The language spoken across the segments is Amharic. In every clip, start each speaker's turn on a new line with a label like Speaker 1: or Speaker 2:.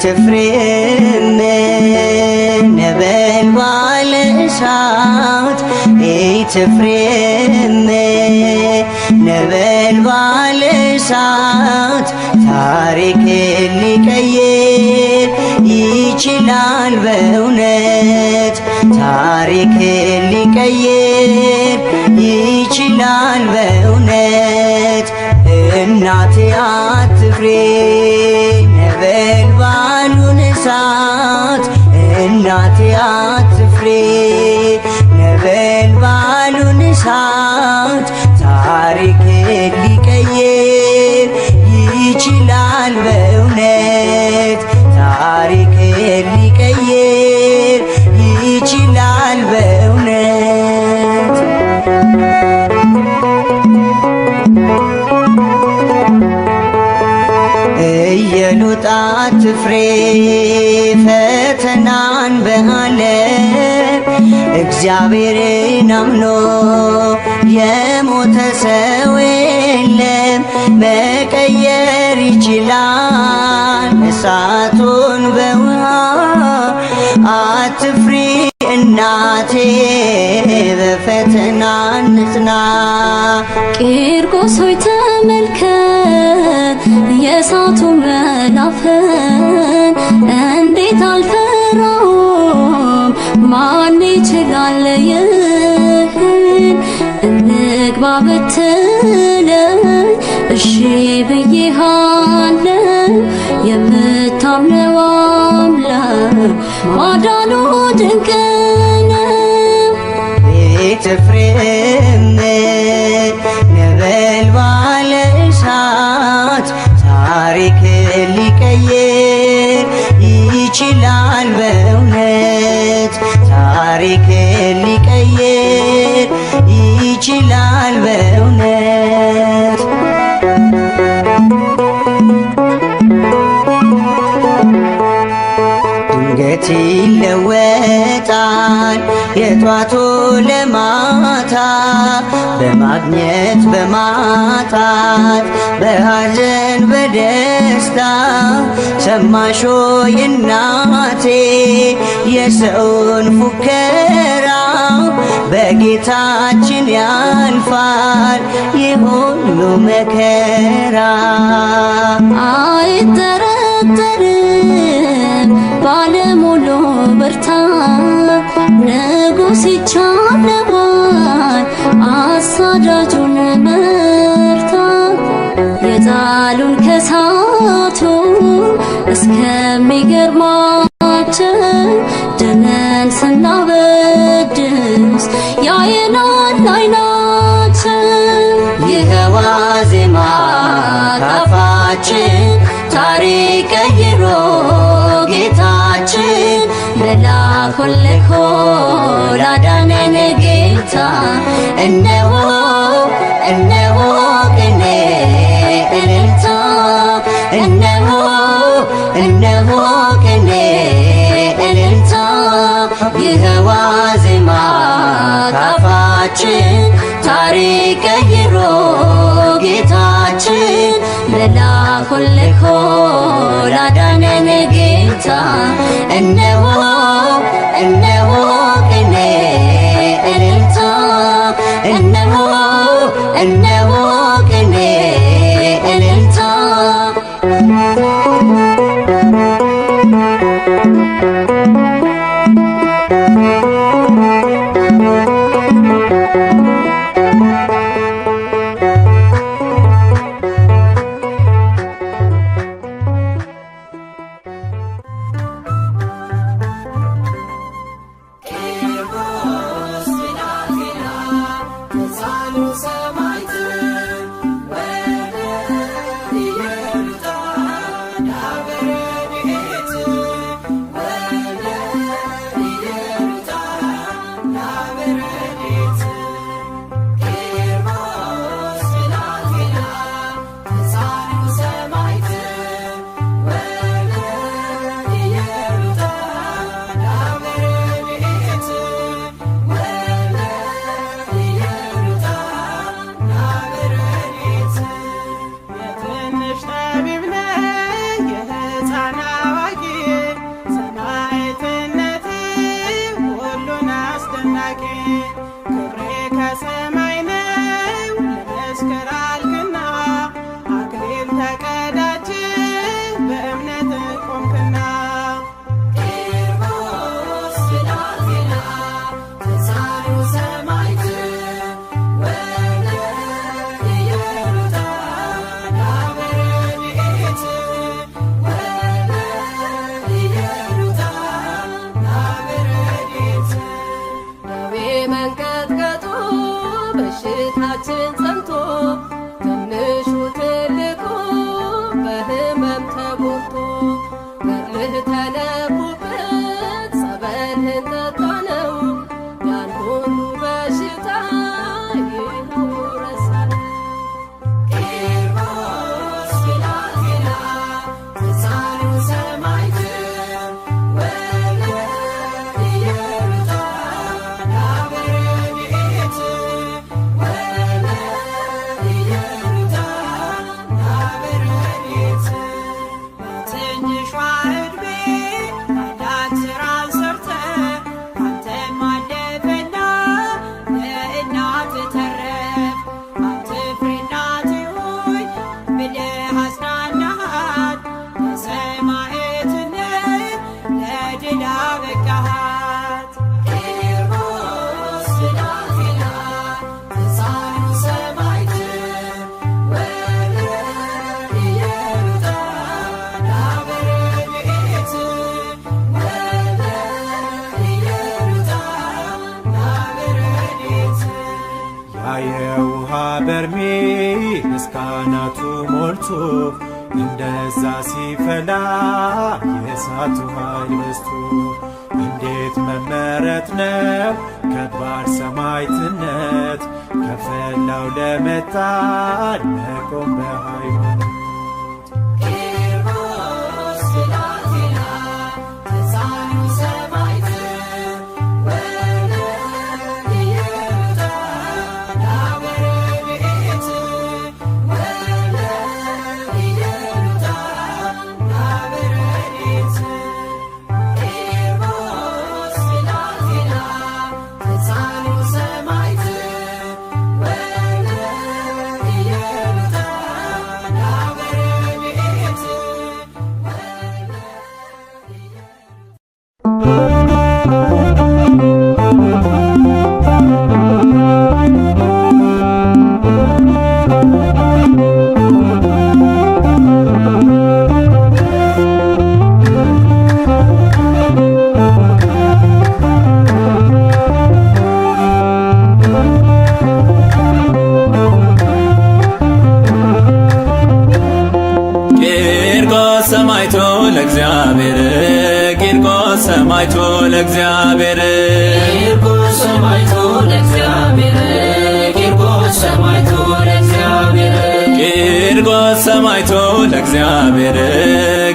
Speaker 1: ኢትፍሬም ነበልባለ እሳት ኢትፍሬም ነበልባለ እሳት ታሪክን ሊቀይር ይችላል በእውነት ታሪክን ሊቀይር ይችላል በእውነት እናቴ አትፍሪ ነበልባሉን እሳት እናቴ አትፍሪ ነበልባሉን እሳት ታሪክን ሊቀይር ይችላል በእውነት ታሪክን ሊቀይር ይችላል በእውነት። ኢየሉጣ አትፍሪ ፈተናን በዓለም እግዚአብሔርን አምኖ የሞተ ሰው የለም። መቀየር ይችላል እሳቱን በውሃ አትፍሪ እናቴ በፈተና እንጽና።
Speaker 2: ቂርቆስ ሆይ ተመልከት የእሳቱ መላፈን፣ እንዴት አልፈራውም ማን ይችላል ይህን? እንግባ ብትለኝ እሺ ብዬሃለሁ፣ የምታምነው አምላክ ማዳኑ ድንቅ ነው።
Speaker 1: ኢትፍሬም ነበልባለ እሳት ታሪክን ሊቀይር ይችላል በእውነት ታሪክን ሊቀይር ይችላል በእውነት። ድንገት ይለወጣል የጧቱ ለማታ በማግኘት በማጣት በሐዘን በደስታ ሰማሾ እናቴ የሰውን ፉከራ በጌታችን ያልፋል ይህ ሁሉ መከራ።
Speaker 2: አይጠረጠርም ባለሙሉ ብርታት፣ ንጉሥ ይቻለዋል አሳዳጁን መርታት። የጣሉን ከሳቱ እስከሚገርማቸው ድነን ስናበድስ ያየናል አይናቸው።
Speaker 1: ይኸዋ ዜማ ካፋችን ታሪክ ቀይሮ ጌታችን
Speaker 2: መላኩን ልኮ ላዳነን ጌታ።
Speaker 1: እነሆ እነሆ ቅኔ እልልታ እነሆ እነሆ ቅኔ እልልታ ይኸዋ ዜማ ካፋችን ታሪክ ቀይሮ ጌታችን
Speaker 2: መላኩን ልኮ ላዳነን ጌታ።
Speaker 1: እነሆ እነሆ ቅኔ እልልታ እነሆ እነሆ ቅኔ እልልታ።
Speaker 3: ቂርቆስ ብላቴና ሕፃኑ ሰማዕት በሽታችን ጸንቶ ትንሹ ትልቁ በህመም ተጎድቶ ገድልህ ተነቦበት ጸበልህን ጠጣነው ያን ሁሉ በሽታ ይኸው ረሳነው።
Speaker 4: ቂርቆስ ብላቴና ሕፃኑ ሰማዕት ወልደ ኢየሉጣ ናበረድኤት ወልደ ኢየሉጣ ናበረድኤት በትንሿ ዕድሜ ታላቅ ሥራን ሰርተ አንተም አለፈና ለእናት ተረፍ አትፍሪ እናቴ ሆይ ብለህ አጽናናሃት ለሰማዕትነት ለድል አበቃሃት። ቂርቆስ ብላቴና ሕፃኑ ሰማዕት ወልደ ኢየሉጣ ናበረድኤት ወልደ ኢየሉጣ ናበረድኤት
Speaker 5: ያ የውሃ በርሜል እስከ አናቱ ሞልቶ እንደዛ ሲፈላ የእሳቱ ኃይል በዝቶ እንዴት መመረጥ ነው ከባድ ሰማዕትነት ከፈላው ለመጣል መቆም በሃይማኖት።
Speaker 4: ቂርቆስ ብላቴና ሕፃኑ ሰማዕት ወልደ ኢየሉጣ ናበረድኤት ወልደ ኢየሉጣ ናበረድኤት ቂርቆስ ብላቴና ሕፃኑ ሰማዕት ወልደ ኢየሉጣ ናበረድኤት ወልደ ኢየሉጣ
Speaker 6: ቂርቆስ ሰማዕቱ ለእግዚአብሔር ቂርቆስ ሰማዕቱ ለእግዚአብሔር
Speaker 4: ቂርቆስ ሰማዕቱ ለእግዚአብሔር ቂርቆስ ሰማዕቱ ለእግዚአብሔር
Speaker 6: ቂርቆስ ሰማዕቱ ለእግዚአብሔር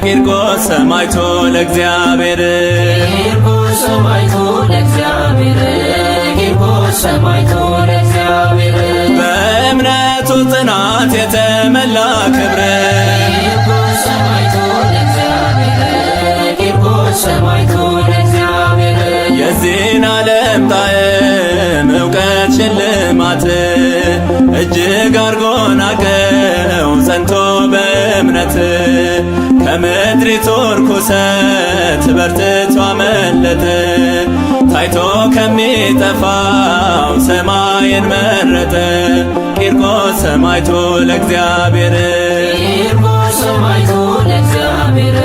Speaker 6: ቂርቆስ ሰማዕቱ ለእግዚአብሔር
Speaker 4: ቂርቆስ ሰማዕቱ ለእግዚአብሔር ቂርቆስ ሰማዕቱ ለእግዚአብሔር
Speaker 6: በእምነቱ ጽናት የተመላ ክብር
Speaker 4: ቂርቆስ ሰማዕቱ ለእግዚአብሔር ቂርቆስ ሰማዕቱ ለእግዚአብሔር
Speaker 6: የዚህን ዓለም ጣዕም እውቀት ሽልማት እጅግ አርጎ ናቀው ጸንቶ በእምነት ከምድሪቱ ርኩሰት በርትቶ አመለጠ ታይቶ ከሚጠፋው ሰማይን መረጠ ቂርቆስ ሰማዕቱ ለእግዚአብሔር
Speaker 4: ቂርቆስ ሰማዕቱ ለእግዚአብሔር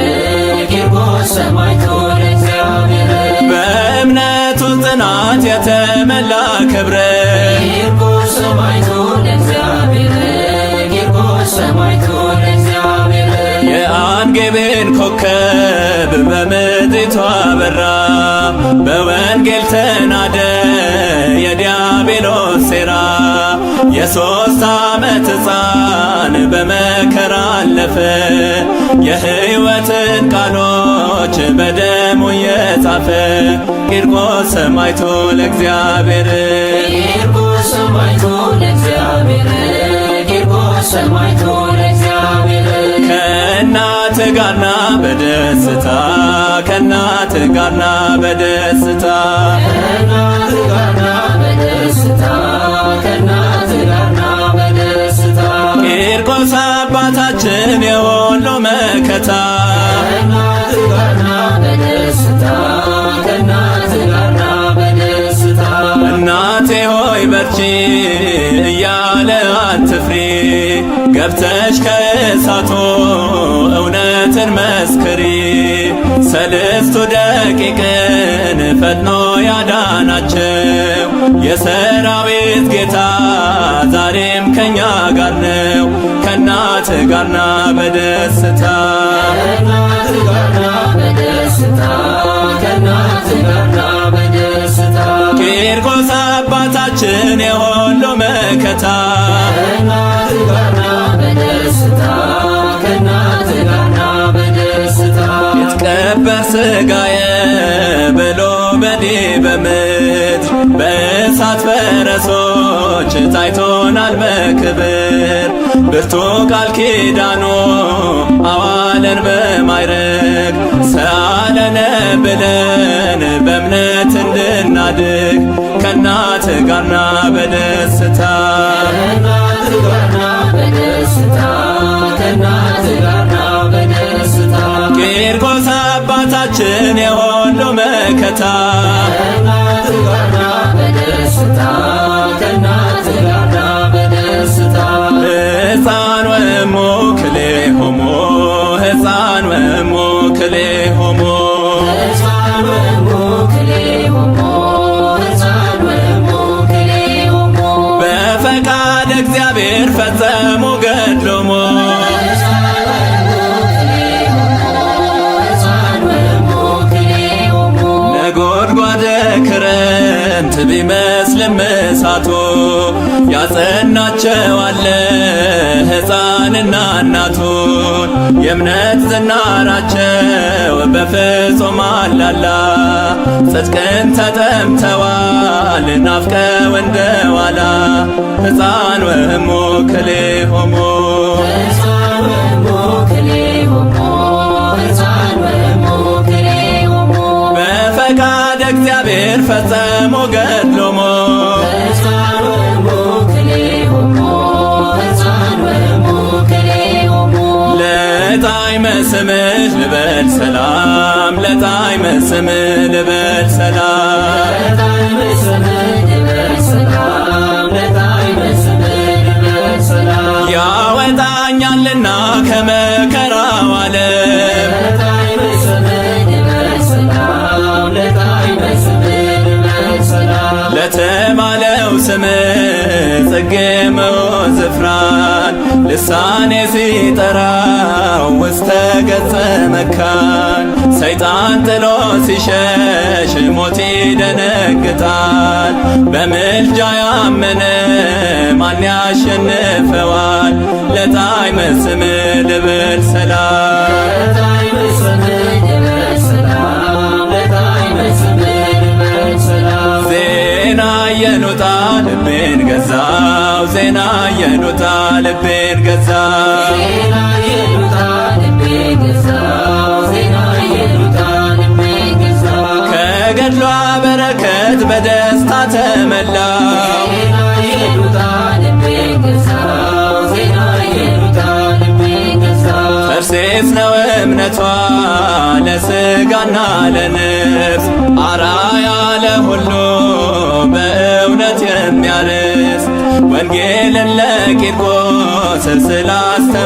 Speaker 4: ቂርቆስ ሰማዕቱ ለእግዚአብሔር
Speaker 6: በእምነቱ ጽናት የተመላ ክብር
Speaker 4: ቂርቆስ ሰማዕቱ ለእግዚአብሔር ቂርቆስ ሰማዕቱ ለእግዚአብሔር
Speaker 6: የአንጌቤን ኮከብ በምድሪቷ በራ በወንጌል ተናደ የዲያብሎስ ሴራ የ3 ዓመት ሕፃን በመከራ አለፈ የሕይወትን ቃሎች በደሙ የጻፈ ቂርቆስ ሰማዕቱ ለእግዚአብሔር
Speaker 4: ቂርቆስ ሰማዕቱ ለእግዚአብሔር ቂርቆስ ሰማዕቱ ለእግዚአብሔር
Speaker 6: ከእናት ጋርና በደስታ ከእናት ጋርና በደስታ
Speaker 4: ከእናት ጋርና በደስታ ከእናት ጋርና በደስታ
Speaker 6: ቂርቆስ አባታችን የወሎ መከታ
Speaker 4: ከእናት ጋርና በደስታ ከእናት ጋርና በደስታ
Speaker 6: እናቴ ሆይ በርቺ እያለ አትፍሪ ገብተሽ ከእሳቱ እውነትን መስክሪ ሰለስቱ ደቂቅን ፈጥኖ ያዳናቸው የሰራዊት ጌታ ከኛ ጋር ነው። ከእናት ጋርና በደስታ
Speaker 4: ከእናት ጋርና በደስታ ከእናት ጋርና በደስታ
Speaker 6: ቂርቆስ አባታችን የሁሉ መከታ
Speaker 4: ከእናት ጋርና በደስታ ከእናት ጋርና በደስታ
Speaker 6: ይትቀበር ሥጋየ ብሎ በዲበ ምድር በእሳት ፈረሶች ታይቶናል በክብር ብርቱ ቃል ኪዳኑ አዋለን በማይረግ ሰአለነ ብለን በእምነት እንድናድግ ከእናት ጋርና በደስታ
Speaker 4: ከእናት ጋርና በደስታ ከእናት ጋርና በደስታ
Speaker 6: ቂርቆስ አባታችን የሁሉ መከታ
Speaker 4: ከእናት ጋርና በደስታ ከእናት ጋርና በደስታ
Speaker 6: ሕፃን ወእሙ ክልኤሆሙ ሕፃን ወእሙ ክልኤሆሙ
Speaker 4: ሕፃን ወእሙ ክልኤሆሙ ሕፃን ወእሙ ክልኤሆሙ
Speaker 6: በፈቃድ እግዚአብሔር ፈጸሙ ገድሎሙ
Speaker 4: ሕፃን ወእሙ ክልኤሆሙ
Speaker 6: ነጎድጓደ ክረምት ቢመስልም እሳቱ ያጸናቸዋል ሕፃንና እናቱን የእምነት ዝናራቸው በፍጹም አላላ ጽድቅን ተጠምተዋል ናፍቀው እንደዋላ ሕፃን ወእሙ ክልኤሆሙ
Speaker 4: ሕፃን ወእሙ ክልኤሆሙ ሕፃን ወእሙ ክልኤሆሙ
Speaker 6: በፈቃድ እግዚአብሔር ፈጸሙ ገድሎሙ
Speaker 4: ሕፃን ወእሙ ክልኤሆሙ ሕፃን ወእሙ ክልኤሆሙ
Speaker 6: ለጣዕመ ስምህ ልበል ሰላም ለጣዕመ ስምህ ልበል ሰላም
Speaker 4: ለጣዕመ ስምህ ልበል ሰላም ለጣዕመ ስምህ ልበል ሰላም
Speaker 6: ያወጣኛልና ከመከራው ዓለም
Speaker 4: ለጣዕመ ስምህ ልበል ሰላም ለጣዕመ ስምህ ልበል ሰላም
Speaker 6: ለተባለው ስምህ ጽጌ መወዝፍራን ልሳኔ ሲጠራው ውስተ ገጸ መካን ሰይጣን ጥሎ ሲሸሽ ሞት ይደነግጣል። በምልጃ ያመነ ማን ያሸንፈዋል? ለጣዕመ ስምህ ልበል ሰላም
Speaker 4: ለጣዕመ ስምህ ልበል ሰላም ለጣዕመ ስምህ ልበል ሰላም
Speaker 6: ዜና የኑጣ ልቤን ገዛው ዜና የኑጣ ልቤን ገዛው
Speaker 4: ዜና የሉጣ ልቤን ገዛው ዜና የሉጣ ልቤን ገዛው
Speaker 6: ከገድሏ በረከት በደስታ ተመላው
Speaker 4: ዜና የሉጣ ልቤን ገዛው ዜና የሉጣ ልቤን ገዛው
Speaker 6: ተርሴስ ነው እምነቷ ለስጋና ለነፍስ አራያ ለሁሉ በእውነት የሚያርስ ወንጌልን ለቂርቆስ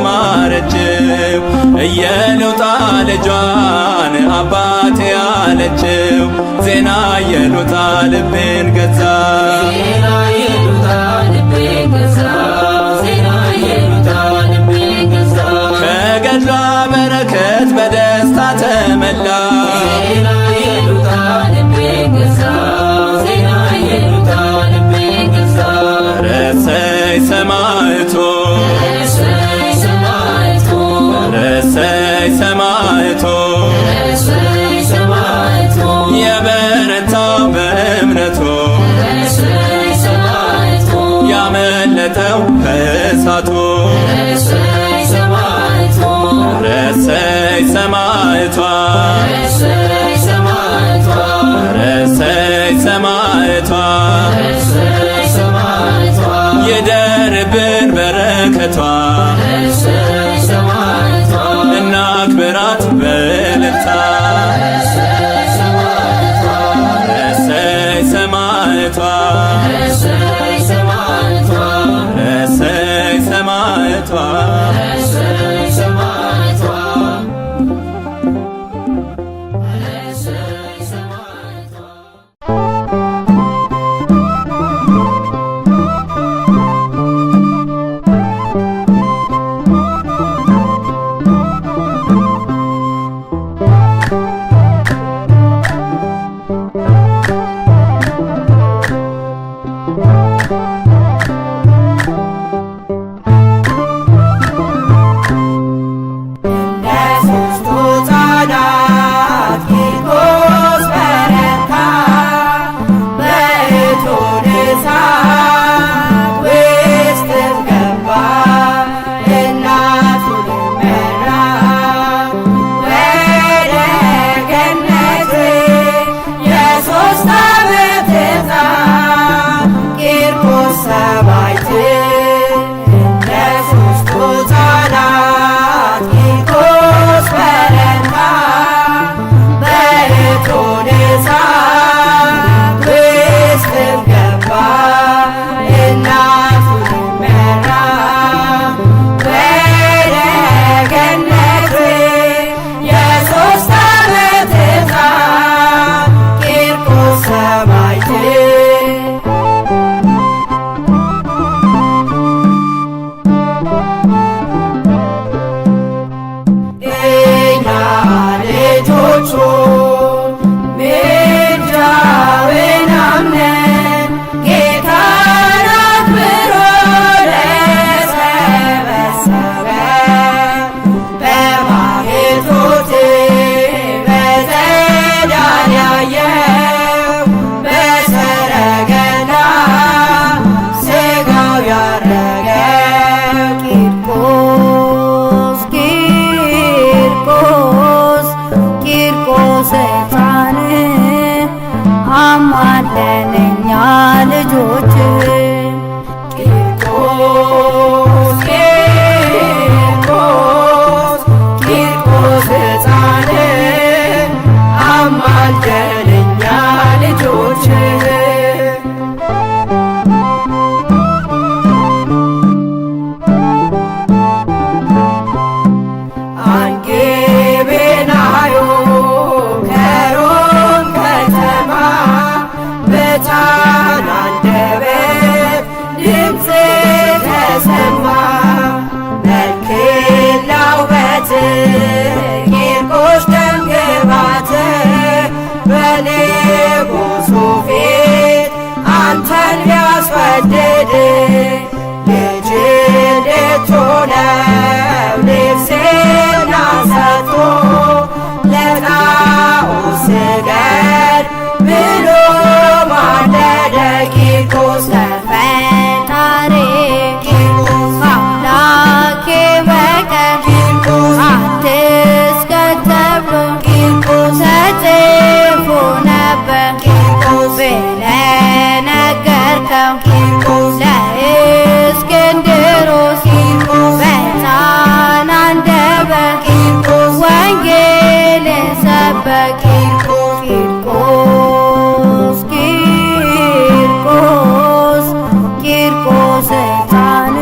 Speaker 6: ስላስተማረችው ኢየሉጣ ልጇን አባቴ ያለችው ዜና ኢየሉጣ ልቤን ገዛ
Speaker 4: ዜና የሉጣ ልቤን ገዛው ዜና የሉጣ ልቤን ገዛው
Speaker 6: ከገድሏ በረከት በደስታ ተመላ
Speaker 4: ዜና የሉጣ ልቤን ገዛው ዜና የሉጣ ልቤን ገዛው
Speaker 6: ረሰይ ሰማዕቱ
Speaker 4: እሰይ ሰማዕቱ
Speaker 6: ረሰይ ሰማዕቱ
Speaker 4: እሰይ ሰማዕቱ
Speaker 6: የበረታው በእምነቱ
Speaker 4: እሰይ ሰማዕቱ
Speaker 6: ያመለጠው ከእሳቱ
Speaker 4: እሰይ ሰማዕቱ
Speaker 6: ረሰይ ሰማዕቷ
Speaker 4: እሰይ ሰማዕቷ
Speaker 6: ረሰይ ሰማዕቷ
Speaker 4: እሰይ ሰማዕቷ
Speaker 6: ይደርብን በረከቷ
Speaker 4: እሰይ ሰማዕቷ
Speaker 6: እናክብራት በእልልታ
Speaker 4: እሰይ ሰማዕቷ
Speaker 6: ረሰይ ሰማዕቷ
Speaker 4: እሰይ ሰማዕቷ
Speaker 6: ረሰይ ሰማዕቷ
Speaker 4: እሰይ ሰማዕቷ እሰይ ሰማዕቷ
Speaker 3: ድምፅ ተሰማ መልክና ውበት ቂርቆስ ደም ግባት በንጉሡ ፊት አንተን ቢያስወድድ ልጅ እንድትሆነው ንግሥና ሰጥቶ ለጣዖት ስገድ ብሎ ማለደ ቂርቆስ።
Speaker 2: ከፈጣሪ አምላኬ በቀር አትስገድ ተብሎ ተጽፎ ነበር ብለህ ነገርከው ለእስክንድሮስ በሕፃን አንደበት ወንጌልን ሰበክ። ቂርቆስ ቂርቆስ ቂርቆስ ሕፃን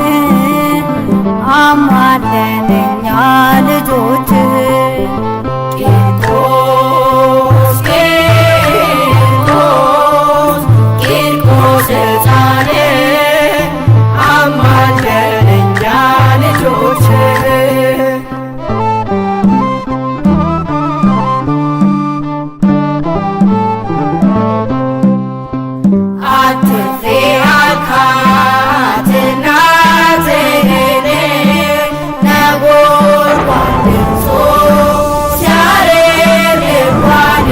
Speaker 2: አማልደን እኛ ልጆችህ።
Speaker 3: ቂርቆስ ቂርቆስ ቂርቆስ ሕፃን አማልደን እኛ ልጆችህ። አትፍሪ አልካት እናትህን ነጎድጓድ ድምፁ ሲያርር ልቧን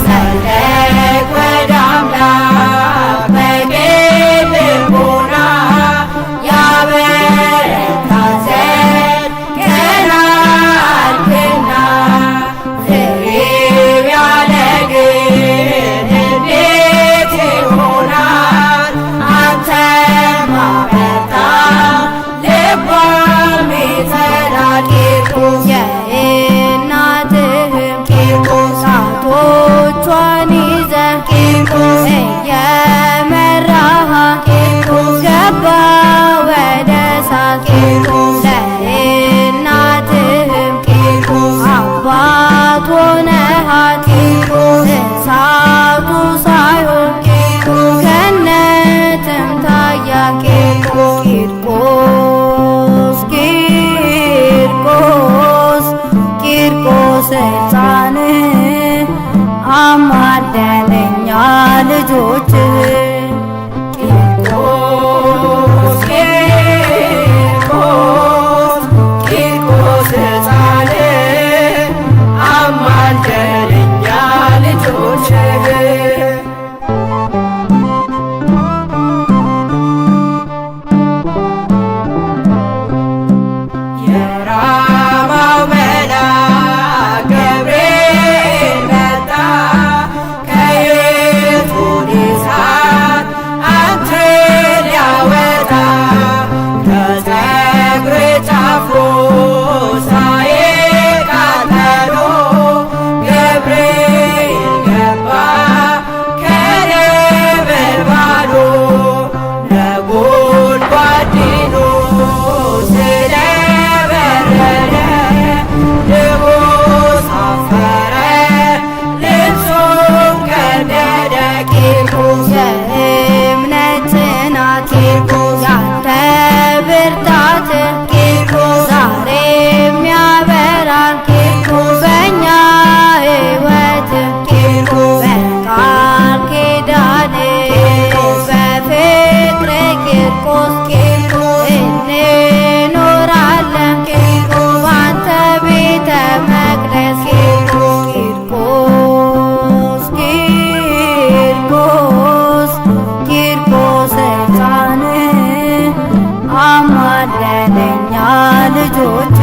Speaker 3: ጸለይክ ወደ አምላክ በቅን ልቦና ያበረታት ዘንድ ቀና አልክና ፍሬው ያለ ግን እንዴት ይሆናል? አንተማ በርታ ልቧም ይጸናል። ቂርቆስ
Speaker 2: የእናትህም ጣቶቿን ይዘህ እየመራሃት ገባ ወደ እሳት ለእናትህም አባት ሆነሃት እሳቱ ሳይሆን ገነትም ታያት። ቂርቆስ ቂርቆስ ቂርቆስ ሕፃን አማልደን እኛ ልጆችህ።
Speaker 3: ቂርቆስ ቂርቆስ ቂርቆስ ሕፃን አማልደን እኛ ልጆችህ። የራማው መልአክ ገብርኤል መጣ ከእቶነ እሳት አንተን ሊያወጣ ከፀጉር ጫፉ ሳይቃጠሎ ገብርኤል ገባ ከነበልባሉ ነጎድጓድ ዲኑ ስለበረደ ንጉሥ አፈረ ልብሱን ቀደደ። ቂርቆስ
Speaker 2: የእምነት ጽናት ያንተ ብርታት ዛሬም ያበራል በእኛ ሕይወት በቃል ኪዳን በፍቅር ቂርቆስ እንኖራለን ባንተ ቤተ መቅደስ። ቂርቆስ ቂርቆስ ቂርቆስ ሕፃን አማልደን እኛ ልጆች።